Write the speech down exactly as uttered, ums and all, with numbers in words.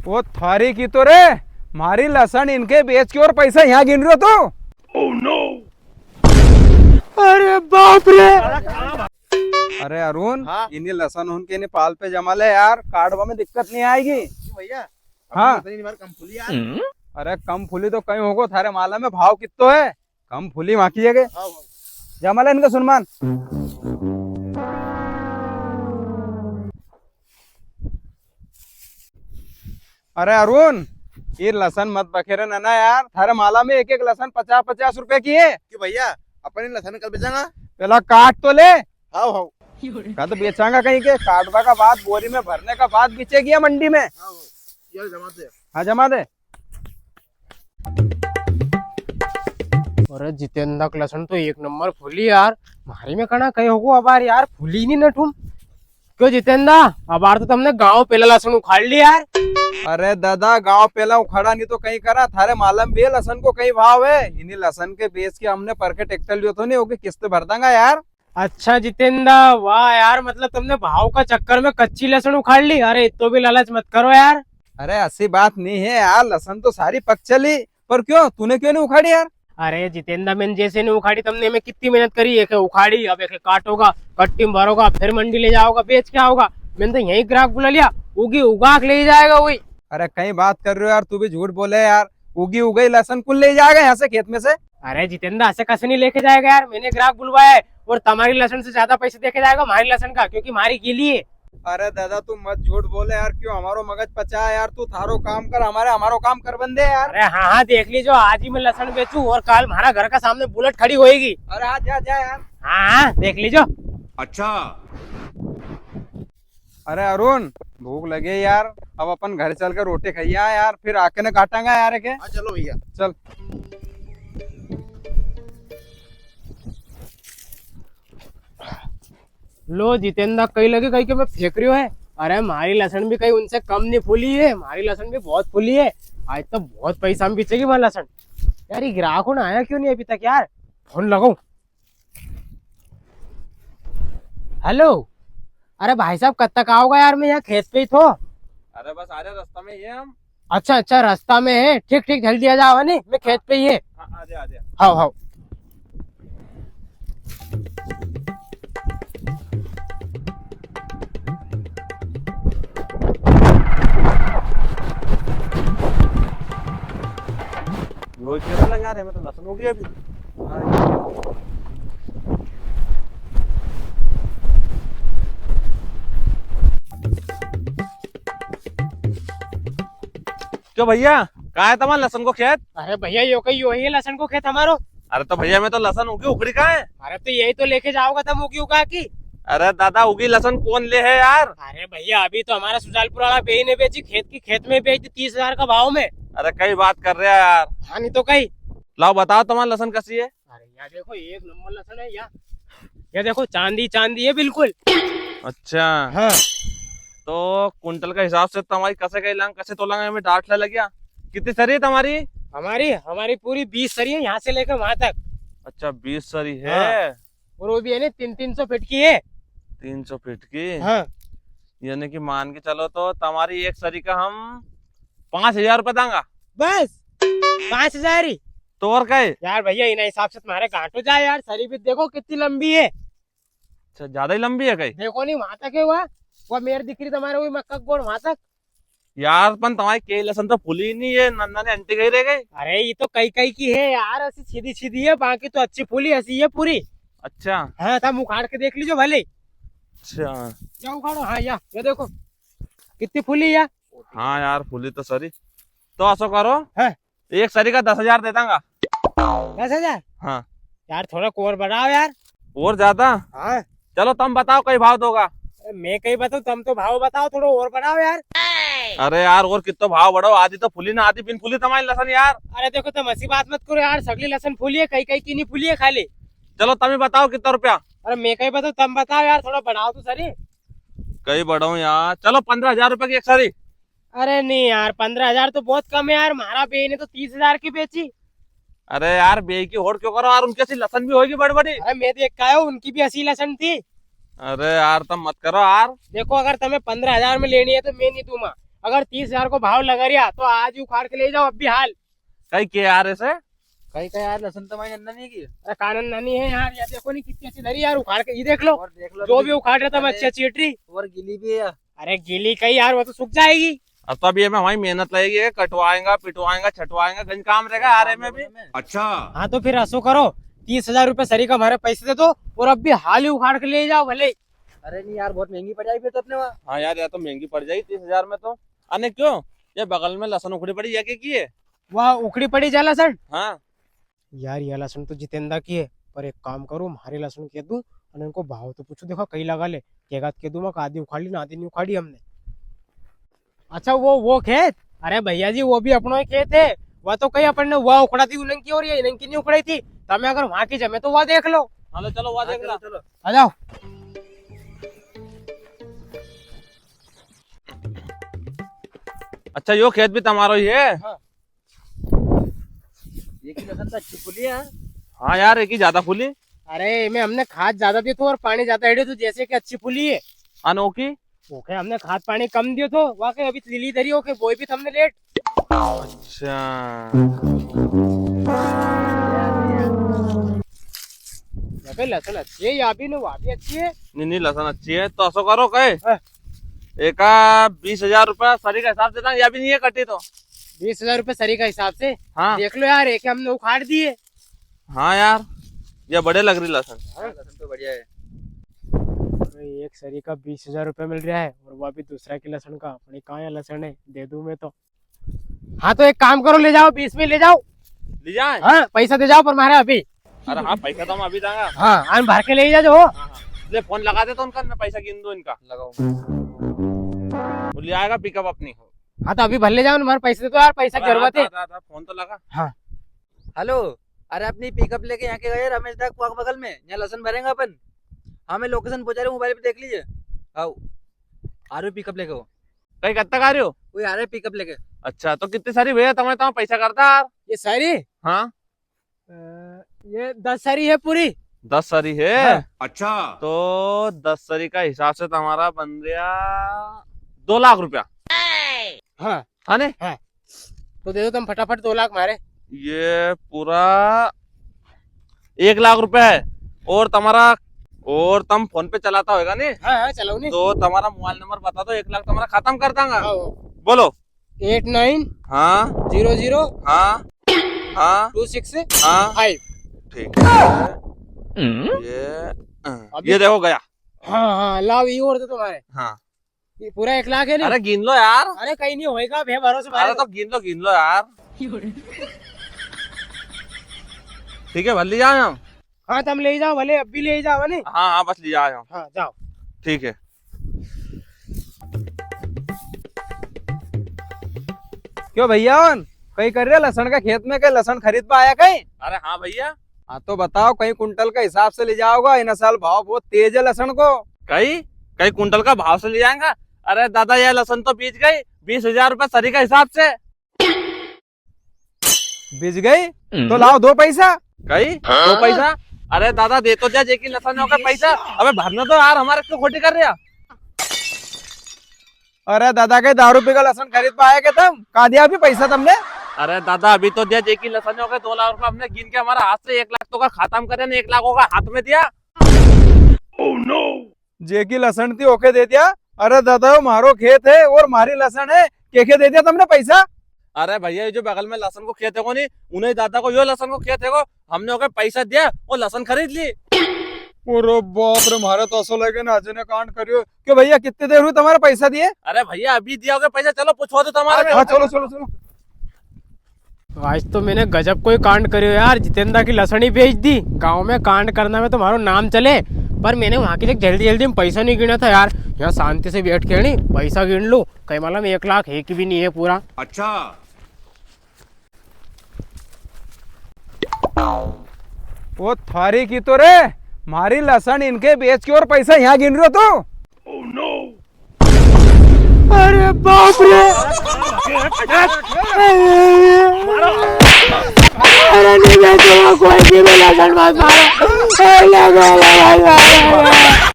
ओ थारी की तो रे, म्हारी लसन इनके बेच के और पैसा यहाँ गिन रहो तू? अरे बाप रे। अरे अरुण, हाँ? इन्हीं लसन उनके इन्हीं पाल पे जमा ले यार, काटवा में दिक्कत नहीं आएगी। क्यों भैया? हाँ। अपनी इतनी बार कम फूली यार। अरे कम फूली तो कहीं होगो, थारे माला में भाव कितो है? कम फूली वहां की जगह। हाँ, हाँ। जमा ले इनका सुनमान। अरे अरुण, ये लसन मत बखेरे ना, ना यार, थारे माला में एक एक लसन पचास पचास रुपए की है। क्यों भैया, अपन ये लसन कल बेचांगा? पहला काट तो ले। हाव, हाव। का तो बेचांगा कहीं के, काटवा का बाद, बोरी में भरने का बाद बेचेगी या मंडी में? हाव, हाव। ये जमा दे। हाँ, जमा दे। अरे जितेंद्र का लसन तो एक नंबर फूली यार, म्हारी में कणा कई होगो अबार यार, फूली नी नठुम। क्यों जितेंद्र, अबार तो तमने गांव पेला लसन उखाड़ ली यार। अरे दादा, गांव पेला उखाड़ा नी तो कई करा, थारे मालम भी है लसन को कई भाव है। इन्हीं लसन के बेच के हमने परके ट्रैक्टर लियो थो नी, ओकी किस्त भर दांगा यार। अच्छा जितेंद्र, वाह यार, मतलब तमने भाव का चक्कर में कच्ची लसन उखाड़ ली। अरे इतो भी लालच मत करो यार। अरे ऐसी बात नी है यार, लसन तो सारी पक चली, पर क्यों, तूने क्यों नी उखाड़ी यार? अरे जितेंद्र, मैंने जैसे नी उखाड़ी, तमने में कितनी मेहनत करी, एके उखाड़ी, अब एके काटोगा, कट्टी में भरोगा, फिर मंडी ले जाओगा, बेच के आओगा। मैंने तो यहीं ग्राहक बुला लिया, उगी उगा के ले जाएगा वही। अरे कई बात कर रहे हो यार, तू भी झूठ बोले यार, उगी उगई लसन कुण ले जाएगा यहाँ से खेत में से? अरे जितेंद्र, ऐसे कैसे नहीं लेके जाएगा यार, मैंने ग्राहक बुलवाया है और तमारी लसन से ज्यादा पैसे देके जाएगा म्हारी लसन का, क्योंकि म्हारी गीली है। अरे दादा, तू मत झूठ बोले यार, क्यों हमारो मगज पचा है यार, तू थारो काम कर, हमारे हमारो काम कर बंदे यार। अरे हाँ हाँ, देख लीजो, आज ही मैं लसन बेचू और काल म्हारा घर का सामने बुलेट खड़ी होएगी। अरे हाँ, जा जा यार। हाँ हाँ, देख लीजो। अच्छा। अरे अरुण, भूख लगे यार, अब अपन घर चल के रोटी खाइया यार, फिर आके ने काटांगा यार के। हाँ चलो भैया। चल। लो जितेंद्र, कई लगे कई के मैं फेंक रियो है। अरे म्हारी लसन भी कई उनसे कम नी फूली है, म्हारी लसन भी बहुत फूली है। आज तो बहुत पैसा में बिचेगी म्हारी लसन। यार ये ग्राहक होण आया क्यों नी अभी तक यार? फोन लगाऊं। हेलो, अरे भाई साहब, कद तक आओगा यार? मैं यहाँ खेत पे ही थो। अरे बस आ रहे, रास्ता में ही है हम। अच्छा अच्छा, रास्ता में है, ठीक ठीक, जल्दी आ जाओ, है नी, मैं खेत पे ही है। हाँ, आ जा, आ जा। हाव हाव। रोज कैसा लगा रहे, मैं तो लसन उगी अभी। क्यों भैया, कहाँ है तमारा लसन को खेत? अरे भैया, यो कई यो ही है लसन को खेत हमारो। अरे तो भैया, मैं तो लसन उगी उखड़ी कहाँ है? अरे तो यही तो लेके जाओगा तम उगी उगा की। अरे दादा, उगी लसन कौन ले है यार? अरे भैया, अभी तो हमारा सुजालपुर वाला बेई ने बेची, खेत की खेत में बेच दी तीस हजार का भाव में। अरे कई बात कर रहे हैं यार। हाँ, नी तो कई। लाओ बताओ, तमारी लसन कसी है? अरे या देखो, एक नंबर लसन है या। या देखो, चांदी चांदी है बिल्कुल। अच्छा। हाँ। तो कुंटल का हिसाब से तमारी कसे कई लांग, कसे तोलांग, में डांट ले लग्या। कितनी सरी है तमारी? हमारी, हमारी पूरी बीस सरी है, यहाँ से लेकर वहां तक। अच्छा, बीस सरी है। हाँ। और वो भी है नी, तीन तीन सौ फीट की है। तीन सौ फीट की? हाँ। यानी कि मान के चलो, तो तमारी एक सरी का हम पाँच हजार रुपया दांगा। बस पाँच हजार ही? तो और कई? यार भैया, इना हिसाब से तमारे गांठो जाए यार, सरी भी देखो कितनी लंबी है। अच्छा, ज्यादा ही लंबी है कई? देखो नी, वहां तक है वा, वा मेर दिख री तमारे, वी मक्का गोड़ वहां तक। यार, पण तमारी के लसन तो फूली ही नी है, नन्ना ने अंटी गई रह गई। अरे, ये तो कई कई की है यार, ऐसी सीधी सीधी है, बाकी तो अच्छी फूली ऐसी है पूरी। अच्छा। हाँ, तम उखाड़ के देख लीजो भले। अच्छा। या उखाड़ो, हाँ, या, ये देखो, कितनी फूली है। हाँ यार, फूली तो सरी। तो असो करो, हाँ। एक सरी का दस हजार दे दांगा। दस हजार? हाँ। यार, थोड़ा और बढ़ाओ यार। और ज्यादा? हाँ। चलो, तम बताओ, कई भाव दोगा? अरे, मैं कई बताऊँ, तम तो भाव बताओ, थोड़ा और बढ़ाओ यार। अरे यार, और कितो भाव बढ़ाओ, आधी तो फूली ना, आधी बिन फूली तमारी लसन यार। अरे देखो, तम ऐसी बात मत करो यार, सगली लसन फूली है, कई कई की नी फूली है खाली। चलो, तम ही बताओ कितना रुपया? अरे, मैं कई बताऊँ, तम बताओ यार, थोड़ा बढ़ाओ तो सरी। कई बढ़ाऊँ यार, चलो, पन्द्रह हजार रुपया की एक सरी। अरे नी यार, पन्द्रह हजार तो बहुत कम है यार, म्हारा बेई ने तो तीस हजार की बेची। अरे यार, बेई की होड़ क्यों करो यार, उनकी ऐसी लसन भी होगी बड़ी बड़ी। अरे मैं देख के आयो, उनकी भी ऐसी लसन थी। अरे यार, तम मत करो यार। देखो, अगर तमे पन्द्रह हजार में लेनी है तो मैं नी दूंगा, अगर तीस हजार को भाव लगा रिया तो आज ही उखाड़ के ले जाओ, अब भी हाल। कई के यार ऐसे? कई का यार, लसन तो माई नन्ना नहीं की। अरे कानन नानी है यार, ये देखो नी कितनी अच्छी धरी यार, उखाड़ के, ये देख लो। और देख लो जो भी उखाड़ रहा था, मैं अरे, अच्छी अच्छी ईट रही। और गीली भी है। अरे गीली कई यार, वो तो सूख जाएगी। अब तो अभी हमें हमारी मेहनत लगेगी, कटवाएंगा, पिटवाएंगा, छटवाएंगा, गंज काम रहेगा यार में भी। अच्छा। हाँ तो फिर असो करो, तीस हजार रुपए सरी का हमारे पैसे दे दो और अब भी हाल ही उखाड़ के ले जाओ भले। अरे नहीं यार, बहुत महंगी पड़ जाएगी फिर तो अपने वहाँ। हाँ यार, या तो महंगी पड़ जाएगी तीस हजार में तो। अने क्यों, ये बगल में लसन उखड़ी पड़ी, या के की है? वाह, उखड़ी पड़ी जा लसन? हाँ। यार, या लसन तो जितेंदा की है, पर एक काम करूँ, म्हारी लसन कह दूँ, अने इनको भाव तो पूछूँ, देखो, कई लगा ले, केगा तो कह दूँ, मैं आधी उखाड़ ली ना, आधी नहीं उखाड़ी हमने। अच्छा, वो, वो खेत? अरे भैया जी, वो भी अपनो ही खेत है। वह तो कई अपन ने वह उखड़ा थी उन्हें की, और ये इन्हें की नहीं उखड़ाई थी। तमे अगर वहाँ की जमे तो वह देख लो। हाँ, लो, चलो, वहाँ हाँ, देख चलो, लो। चलो। आ जाओ। अच्छा, यो खेत भी तुम्हारो ही है? हाँ। ये की लसन तो अच्छी फूली है। हाँ यार, एक ही ज्यादा फूली। अरे, इमे हमने खाद ज्यादा दी थो और पानी ज्यादा हेड़े थो, जैसे कि अच्छी फूली है। अन ओकी? ओके, हमने खाद पानी कम दियो थो, वाकई अभी लीली धरी, ओके, बोई भी थमने लेट। अच्छा। अबे, लसन अच्छी है, या भी ने, वा भी अच्छी है। नहीं, नहीं, लसन अच्छी है, तो असो करो कहे। हाँ। एका बीस हजार रुपया सरी का हिसाब से देना, या भी नहीं है कटी तो। बीस हजार रुपया सरी का हिसाब से? हाँ। देख लो यार, एक हमने उखाड़ दिए। हाँ यार, या बढ़िया लग रही लसन। हाँ, लसन तो बढ़िया है। अरे, एक सरी का बीस हजार रुपया मिल रहा है और वो भी दूसरा की लसन का। अपनी कहाँ या लसन है, दे दूं मैं तो। हाँ, तो एक काम करो, ले जाओ, बीस में ले जाओ। ले जाए? हाँ, पैसा दे जाओ, पर मारे अभी। अरे हाँ, पैसा तो हम अभी देंगा। हाँ, हम भर के ले जा जो। हाँ, हाँ। ले, फोन लगा दे तो उनका, मैं पैसा गिन दूं इनका। लगाओ। वो ले आएगा पिकअप अपनी। हाँ, तो अभी भर ले जाओ ना, हमारे पैसे दे दो यार, पैसा की अरे हाँ, जरूरत है। दा, दा, दा, फोन तो लगा। हाँ। हेलो, अरे अपनी पिकअप लेके यहाँ के गए रमेश दा कुआ के बगल में, यहाँ लसन भरेंगे अपन। हाँ, मैं लोकेशन पहुँचा रहा हूँ, मोबाइल पे देख लीजिए। आओ, आ रहे हो पिकअप लेके वो। कई कद तक आ रहे हो? वो आ रहे पिकअप लेके। अच्छा, तो कितनी सारी भैया तमारे, तमारे पैसा करता यार? ये सारी? हाँ। अ, ये दस सारी है पूरी। दस सारी है? हाँ। अच्छा। तो दस सारी का हिसाब से तमारा बन रहा दो लाख रुपया। हाँ। है ने? हाँ। तो दे दो तुम फटाफट दो लाख मारे। ये पूरा एक लाख रुपया है। और तमारा, और तम फोन पे चलाता होगा ने? हाँ, हाँ, चलाओ ने। तो तमारा मोबाइल नंबर बता दो, एक लाख तमारा खाता में कर दांगा। हाँ, हाँ। बोलो। एट नाइन हाँ। जीरो जीरो हाँ। हाँ। टू सिक्स हाँ। फाइव। ठीक है। हम्म। ये, अभी ये देखो गया। हाँ, हाँ, लाओ, ये और दे तुम्हारे। हाँ। ये पूरा एक लाख है ना? अरे गिन लो यार। अरे कई नहीं होएगा, बेभरोसे अरे मारे। तो गिन लो, गिन लो यार। ठीक है, भर ले जाओ हम। हाँ, तुम ले जाओ, भले अब भी ले जाओ, ने? हाँ, हाँ, बस ले जाओ। हाँ, जाओ। ठीक है। क्यों भैया, कई कर रहे लसन का खेत में, कई लसन खरीद पे आया कई? अरे हाँ भैया। हाँ, तो बताओ, कई कुंटल का हिसाब से ले जाओगा? इन साल भाव बहुत तेज है लसन को। कई, कई कुंटल का भाव से ले जाएगा? अरे दादा, ये लसन तो बिज गई बीस हजार रुपया सरी का हिसाब से। बिज गई? तो लाओ दो पैसा। कई? दो पैसा? अरे दादा, दे तो दिया जेकी लसन होके पैसा। अबे भरना तो यार, हमारे क्यों खोटी कर रहे हो? अरे दादा, के दारू पी का लसन खरीद पाया के तुम? कहाँ दिया अभी पैसा तुमने? अरे दादा, अभी तो दिया जेकी लसन होके दो लाख रुपया हमने गिन के हमारा हाथ से एक लाख तो का खाता में करे ने, एक लाख होगा हाथ में दिया। जेकी लसण थी ओके दे दिया। अरे दादा, वो म्हारो खेत है और म्हारी लसण है, के के दे दिया तुमने पैसा? अरे भैया, ये जो बगल में लसण को खेत है को नी, उन्हें दादा को यो लसण को खेत है को, हमने ओके पैसा दिया, वो लसण खरीद ली। अरे बाप रे, म्हारे तो असो लगे ना अजय ने कांड करियो। क्यों भैया, कितनी देर हुई तुम्हारा पैसा दिए? अरे भैया, अभी दिया ओके पैसा, चलो पूछवा दो तुम्हारे। हाँ, चलो, चलो, चलो। आज तो मैंने गजब कोई कांड करियो यार, जितेंद्र की लसणी बेच दी। गांव में कांड करना में तो म्हारो नाम चले, पर मैंने वहां की जगह जल्दी जल्दी में पैसा नहीं गिना था यार। यहाँ शांति से बैठ के नी पैसा गिन लूं, कई मालूम एक लाख है कि भी नहीं है पूरा। अच्छा। ओ थारी की तो रे, म्हारी लसण इनके बेच के और पैसा यहाँ गिन रहे हो तू? अरे बाप रे। अरे नहीं बेचूंगा कोई भी, मेरा लसण मत मारो। ए, ले गया, ले गया, ले गया।